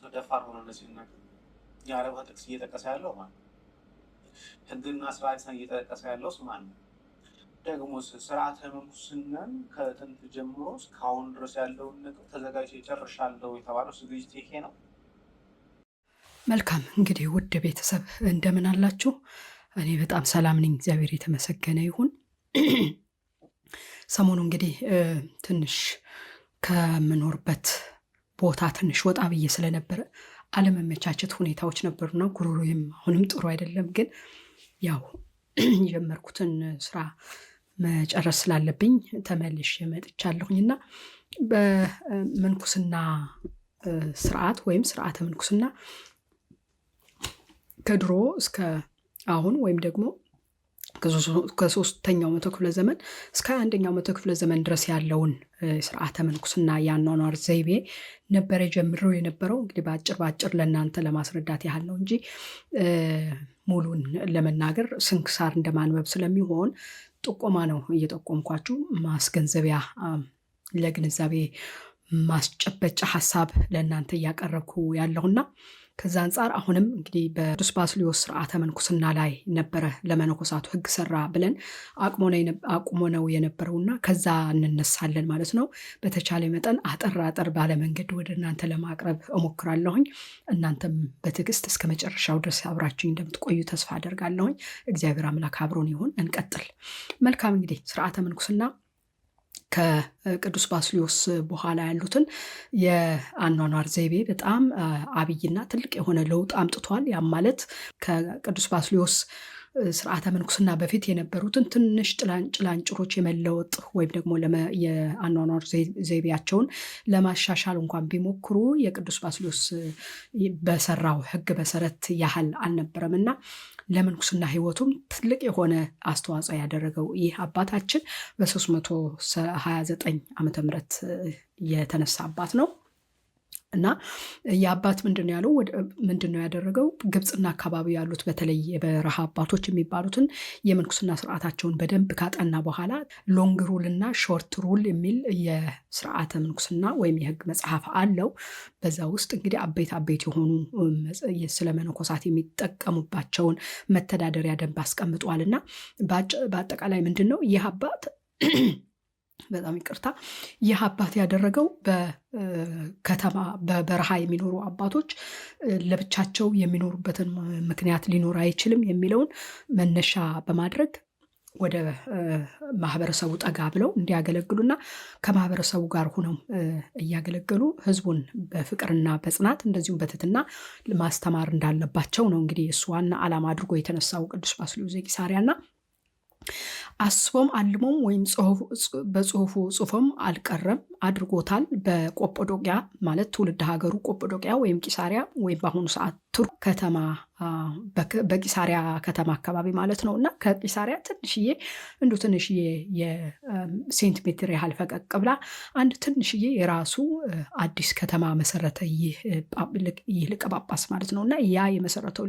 ደፋር ሆኖ እንደዚህ ይናገር? የአረብ ጥቅስ እየጠቀሰ ያለው ማን? ሕግና ስርዓትን እየጠቀሰ ያለው ማን ነው? ደግሞ ስርዓተ ምንኩስናን ከጥንት ጀምሮ እስካሁን ድረስ ያለውን ነገር ተዘጋጅቶ ጨርሻለሁ የተባለው ዝግጅት ይሄ ነው። መልካም እንግዲህ ውድ ቤተሰብ እንደምን አላችሁ? እኔ በጣም ሰላም ነኝ፣ እግዚአብሔር የተመሰገነ ይሁን። ሰሞኑ እንግዲህ ትንሽ ከምኖርበት ቦታ ትንሽ ወጣ ብዬ ስለነበረ አለመመቻቸት ሁኔታዎች ነበሩና ጉሮሮዬም አሁንም ጥሩ አይደለም። ግን ያው የጀመርኩትን ስራ መጨረስ ስላለብኝ ተመልሼ መጥቻለሁኝ እና በምንኩስና ስርዓት ወይም ስርዓተ ምንኩስና ከድሮ እስከ አሁን ወይም ደግሞ ከ3ኛው መቶ ክፍለ ዘመን እስከ 1ኛው መቶ ክፍለ ዘመን ድረስ ያለውን ስርዓተ ምንኩስና የአኗኗር ዘይቤ ነበረ ጀምሮ የነበረው። እንግዲህ በአጭር በአጭር ለእናንተ ለማስረዳት ያህል ነው እንጂ ሙሉን ለመናገር ስንክሳር እንደማንበብ ስለሚሆን ጥቆማ ነው እየጠቆምኳችሁ፣ ማስገንዘቢያ ለግንዛቤ ማስጨበጫ ሀሳብ ለእናንተ እያቀረብኩ ያለሁና ከዛ አንጻር አሁንም እንግዲህ በቅዱስ ባስልዮስ ስርዓተ ምንኩስና ላይ ነበረ ለመነኮሳቱ ሕግ ሰራ ብለን አቁሞ ነው የነበረውና ከዛ እንነሳለን ማለት ነው። በተቻለ መጠን አጠር አጠር ባለ መንገድ ወደ እናንተ ለማቅረብ እሞክራለሁኝ። እናንተም በትዕግስት እስከ መጨረሻው ድረስ አብራችሁኝ እንደምትቆዩ ተስፋ አደርጋለሁኝ። እግዚአብሔር አምላክ አብሮን ይሁን። እንቀጥል። መልካም እንግዲህ ስርዓተ ምንኩስና ከቅዱስ ባስልዮስ በኋላ ያሉትን የአኗኗር ዘይቤ በጣም አብይና ትልቅ የሆነ ለውጥ አምጥቷል። ያም ማለት ከቅዱስ ባስልዮስ ስርዓተ ምንኩስና በፊት የነበሩትን ትንሽ ጭላንጭሮች የመለወጥ ወይም ደግሞ የአኗኗር ዘይቤያቸውን ለማሻሻል እንኳን ቢሞክሩ የቅዱስ ባስልዮስ በሰራው ሕግ መሰረት ያህል አልነበረም እና ለምንኩስና ሕይወቱም ትልቅ የሆነ አስተዋጽኦ ያደረገው ይህ አባታችን በ329 ዓመተ ምህረት የተነሳ አባት ነው። እና የአባት ምንድን ነው ያለው? ምንድን ነው ያደረገው? ግብፅና አካባቢ ያሉት በተለይ የበረሃ አባቶች የሚባሉትን የምንኩስና ስርዓታቸውን በደንብ ካጠና በኋላ long rule እና short rule የሚል የስርዓተ ምንኩስና ወይም የህግ መጽሐፍ አለው። በዛ ውስጥ እንግዲህ አበይት አበይት የሆኑ ስለ መነኮሳት የሚጠቀሙባቸውን መተዳደሪያ ደንብ አስቀምጧል። እና በአጠቃላይ ምንድን ነው ይህ አባት፣ በጣም ይቅርታ፣ ይህ አባት ያደረገው በከተማ በበረሃ የሚኖሩ አባቶች ለብቻቸው የሚኖሩበትን ምክንያት ሊኖር አይችልም የሚለውን መነሻ በማድረግ ወደ ማህበረሰቡ ጠጋ ብለው እንዲያገለግሉና ከማህበረሰቡ ጋር ሆነው እያገለገሉ ህዝቡን በፍቅርና በጽናት እንደዚሁም በትህትና ማስተማር እንዳለባቸው ነው እንግዲህ እሱ ዋና ዓላማ አድርጎ የተነሳው ቅዱስ ባስልዮስ ዘቂሳርያና አስቦም አልሞም ወይም በጽሁፉ ጽፎም አልቀረም፣ አድርጎታል። በቆጶዶቅያ ማለት ትውልድ ሀገሩ ቆጶዶቅያ ወይም ቂሳሪያ ወይም በአሁኑ ሰዓት ቱርክ ከተማ በቂሳሪያ ከተማ አካባቢ ማለት ነው እና ከቂሳሪያ ትንሽዬ እንዱ ትንሽዬ የሴንቲሜትር ያህል ፈቀቅ ብላ አንድ ትንሽዬ የራሱ አዲስ ከተማ መሰረተ ይህ ሊቀ ጳጳስ ማለት ነው እና ያ የመሰረተው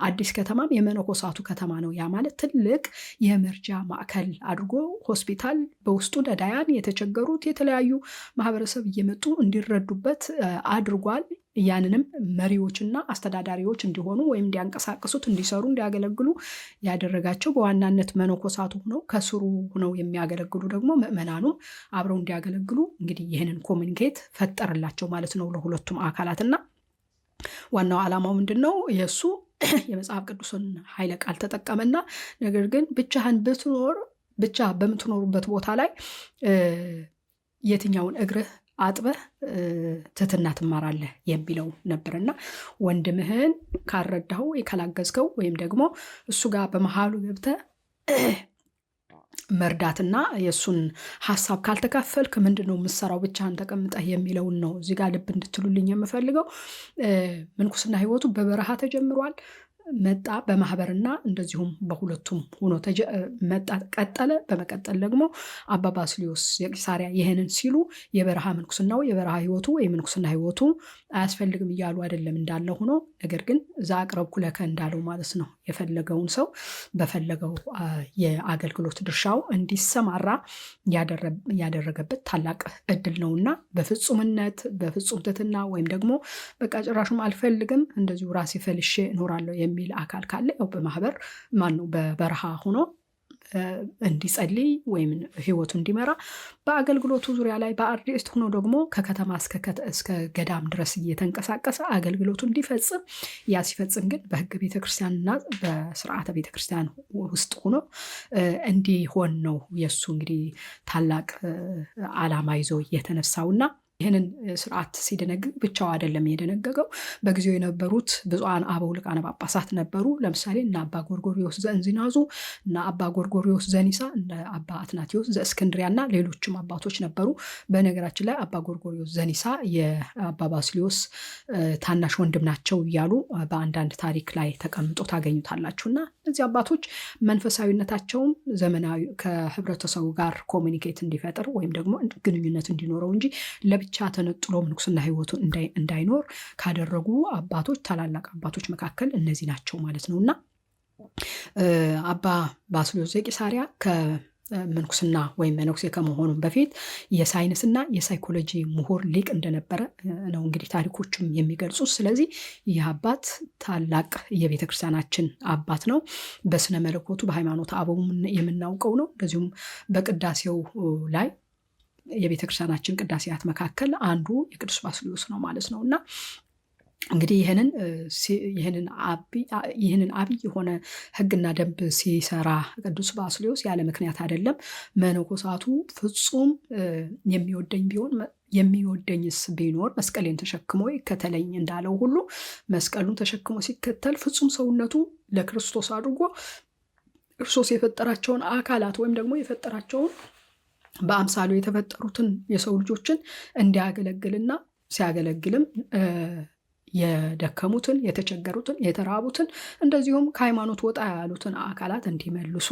አዲስ ከተማም የመነኮሳቱ ከተማ ነው። ያ ማለት ትልቅ የመርጃ ማዕከል አድርጎ ሆስፒታል፣ በውስጡ ነዳያን፣ የተቸገሩት፣ የተለያዩ ማህበረሰብ እየመጡ እንዲረዱበት አድርጓል። ያንንም መሪዎችና አስተዳዳሪዎች እንዲሆኑ ወይም እንዲያንቀሳቅሱት፣ እንዲሰሩ፣ እንዲያገለግሉ ያደረጋቸው በዋናነት መነኮሳቱ ሆነው ከስሩ ሆነው የሚያገለግሉ ደግሞ ምዕመናኑም አብረው እንዲያገለግሉ እንግዲህ ይህንን communicate ፈጠረላቸው ማለት ነው ለሁለቱም አካላትና ዋናው ዓላማው ምንድን ነው? የእሱ የመጽሐፍ ቅዱስን ኃይለ ቃል ተጠቀመና ነገር ግን ብቻህን ብትኖር፣ ብቻ በምትኖሩበት ቦታ ላይ የትኛውን እግርህ አጥበህ ትህትና ትማራለህ የሚለው ነበርና ወንድምህን ካልረዳኸው ወይ ካላገዝከው ወይም ደግሞ እሱ ጋር በመሃሉ ገብተህ መርዳትና የእሱን ሀሳብ ካልተካፈልክ ምንድን ነው የምትሰራው ብቻህን ተቀምጠህ የሚለውን ነው እዚህ ጋር ልብ እንድትሉልኝ የምፈልገው። ምንኩስና ህይወቱ በበረሃ ተጀምሯል። መጣ። በማህበርና እንደዚሁም በሁለቱም ሆኖ መጣ፣ ቀጠለ። በመቀጠል ደግሞ አባ ባስልዮስ ዘቂሳርያ ይህንን ሲሉ የበረሃ ምንኩስናው የበረሃ ህይወቱ ወይ ምንኩስና ህይወቱ አያስፈልግም እያሉ አይደለም፣ እንዳለ ሆኖ ነገር ግን ዘአቅረብኩ ለከ እንዳለው ማለት ነው። የፈለገውን ሰው በፈለገው የአገልግሎት ድርሻው እንዲሰማራ ያደረገበት ታላቅ እድል ነውና በፍጹምነት በፍጹም ትሕትና ወይም ደግሞ በቃ ጭራሹም አልፈልግም እንደዚሁ ራሴ ፈልሼ እኖራለሁ የሚል አካል ካለ ያው በማህበር ማነው በበረሃ ሆኖ እንዲጸልይ ወይም ህይወቱ እንዲመራ፣ በአገልግሎቱ ዙሪያ ላይ በአርድእት ሆኖ ደግሞ ከከተማ እስከ ገዳም ድረስ እየተንቀሳቀሰ አገልግሎቱ እንዲፈጽም፣ ያ ሲፈጽም ግን በህገ ቤተክርስቲያንና በስርዓተ ቤተክርስቲያን ውስጥ ሆኖ እንዲሆን ነው የእሱ እንግዲህ ታላቅ ዓላማ ይዞ የተነሳውና ይህንን ስርዓት ሲደነግግ ብቻው አይደለም የደነገገው። በጊዜው የነበሩት ብፁዓን አበው ሊቃነ ጳጳሳት ነበሩ። ለምሳሌ እነ አባ ጎርጎርዮስ ዘእንዚናዙ፣ እነ አባ ጎርጎርዮስ ዘኒሳ፣ እነ አባ አትናቴዎስ ዘእስክንድሪያ እና ሌሎችም አባቶች ነበሩ። በነገራችን ላይ አባ ጎርጎርዮስ ዘኒሳ የአባ ባስልዮስ ታናሽ ወንድም ናቸው እያሉ በአንዳንድ ታሪክ ላይ ተቀምጦ ታገኙታላችሁ። እና እነዚህ አባቶች መንፈሳዊነታቸውም ዘመናዊ ከህብረተሰቡ ጋር communicate እንዲፈጥር ወይም ደግሞ ግንኙነት እንዲኖረው እንጂ ለብቻ ተነጥሎ ምንኩስና ህይወቱን እንዳይኖር ካደረጉ አባቶች፣ ታላላቅ አባቶች መካከል እነዚህ ናቸው ማለት ነው። እና አባ ባስልዮስ ዘቂሳርያ ከምንኩስና ወይም መነኩሴ ከመሆኑ በፊት የሳይንስና የሳይኮሎጂ ምሁር ሊቅ እንደነበረ ነው እንግዲህ ታሪኮቹም የሚገልጹት። ስለዚህ ይህ አባት ታላቅ የቤተክርስቲያናችን አባት ነው። በስነ መለኮቱ በሃይማኖት አበው የምናውቀው ነው። እንደዚሁም በቅዳሴው ላይ የቤተክርስቲያናችን ቅዳሴያት መካከል አንዱ የቅዱስ ባስልዮስ ነው ማለት ነው። እና እንግዲህ ይህንን አብይ የሆነ ሕግና ደንብ ሲሰራ ቅዱስ ባስልዮስ ያለ ምክንያት አይደለም። መነኮሳቱ ፍጹም የሚወደኝ ቢሆን የሚወደኝስ ቢኖር መስቀሌን ተሸክሞ ይከተለኝ እንዳለው ሁሉ መስቀሉን ተሸክሞ ሲከተል ፍጹም ሰውነቱ ለክርስቶስ አድርጎ ክርስቶስ የፈጠራቸውን አካላት ወይም ደግሞ የፈጠራቸውን በአምሳሉ የተፈጠሩትን የሰው ልጆችን እንዲያገለግልና ሲያገለግልም የደከሙትን፣ የተቸገሩትን፣ የተራቡትን እንደዚሁም ከሃይማኖት ወጣ ያሉትን አካላት እንዲመልሱ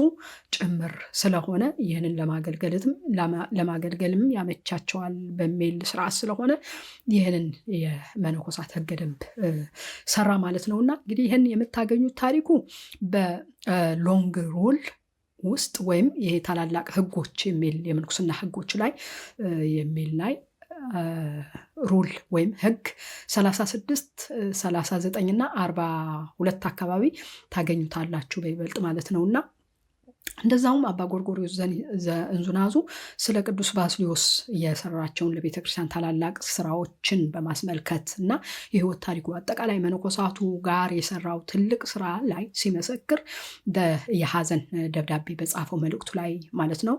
ጭምር ስለሆነ ይህንን ለማገልገልም ያመቻቸዋል በሚል ስርዓት ስለሆነ ይህንን የመነኮሳት ሕገ ደንብ ሰራ ማለት ነው። እና እንግዲህ ይህን የምታገኙት ታሪኩ በ Long Rule ውስጥ ወይም ይሄ ታላላቅ ህጎች የሚል የምንኩስና ህጎች ላይ የሚል ላይ rule ወይም ህግ 36፣ 39 እና 42 አካባቢ ታገኙታላችሁ በይበልጥ ማለት ነው። እና እንደዛውም አባ ጎርጎርዮስ ዘእንዙናዙ ስለ ቅዱስ ባስልዮስ የሰራቸውን ለቤተክርስቲያን ታላላቅ ስራዎችን በማስመልከት እና የህይወት ታሪኩ አጠቃላይ መነኮሳቱ ጋር የሰራው ትልቅ ስራ ላይ ሲመሰክር የሀዘን ደብዳቤ በጻፈው መልእክቱ ላይ ማለት ነው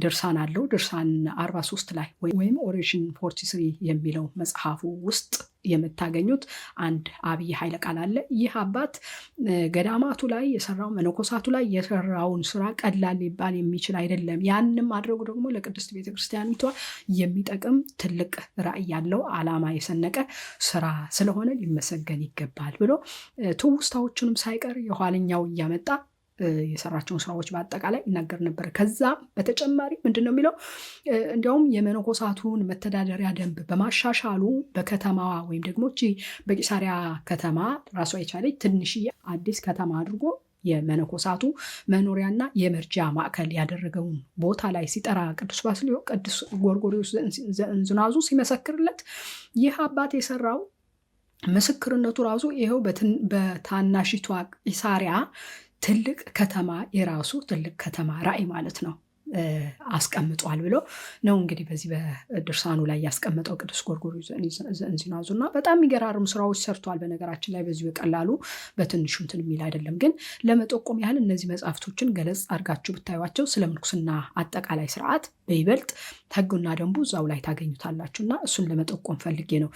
ድርሳን አለው። ድርሳን 43 ላይ ወይም Oration 43 የሚለው መጽሐፉ ውስጥ የምታገኙት አንድ አብይ ኃይለ ቃል አለ። ይህ አባት ገዳማቱ ላይ የሰራው መነኮሳቱ ላይ የሰራውን ስራ ቀላል ሊባል የሚችል አይደለም። ያንም ማድረጉ ደግሞ ለቅድስት ቤተክርስቲያኒቷ የሚጠቅም ትልቅ ራዕይ ያለው ዓላማ የሰነቀ ስራ ስለሆነ ሊመሰገን ይገባል ብሎ ትውስታዎቹንም ሳይቀር የኋለኛው እያመጣ የሰራቸውን ስራዎች በአጠቃላይ ይናገር ነበር። ከዛ በተጨማሪ ምንድን ነው የሚለው? እንዲያውም የመነኮሳቱን መተዳደሪያ ደንብ በማሻሻሉ በከተማዋ ወይም ደግሞ በቂሳሪያ ከተማ ራሷ የቻለች ትንሽዬ አዲስ ከተማ አድርጎ የመነኮሳቱ መኖሪያና የመርጃ ማዕከል ያደረገውን ቦታ ላይ ሲጠራ ቅዱስ ባስልዮ ቅዱስ ጎርጎርዮስ ዘእንዙናዙ ሲመሰክርለት ይህ አባት የሰራው ምስክርነቱ ራሱ ይኸው በታናሽቷ ቂሳሪያ ትልቅ ከተማ የራሱ ትልቅ ከተማ ራዕይ ማለት ነው አስቀምጧል ብሎ ነው እንግዲህ በዚህ በድርሳኑ ላይ ያስቀመጠው ቅዱስ ጎርጎርዮስ ዘእንዚናዙ። እና በጣም የሚገራርሙ ስራዎች ሰርቷል። በነገራችን ላይ በዚሁ በቀላሉ በትንሹ እንትን የሚል አይደለም። ግን ለመጠቆም ያህል እነዚህ መጽሐፍቶችን ገለጽ አድርጋችሁ ብታዩቸው ስለ ምንኩስና አጠቃላይ ስርዓት በይበልጥ ሕጉና ደንቡ እዛው ላይ ታገኙታላችሁ እና እሱን ለመጠቆም ፈልጌ ነው።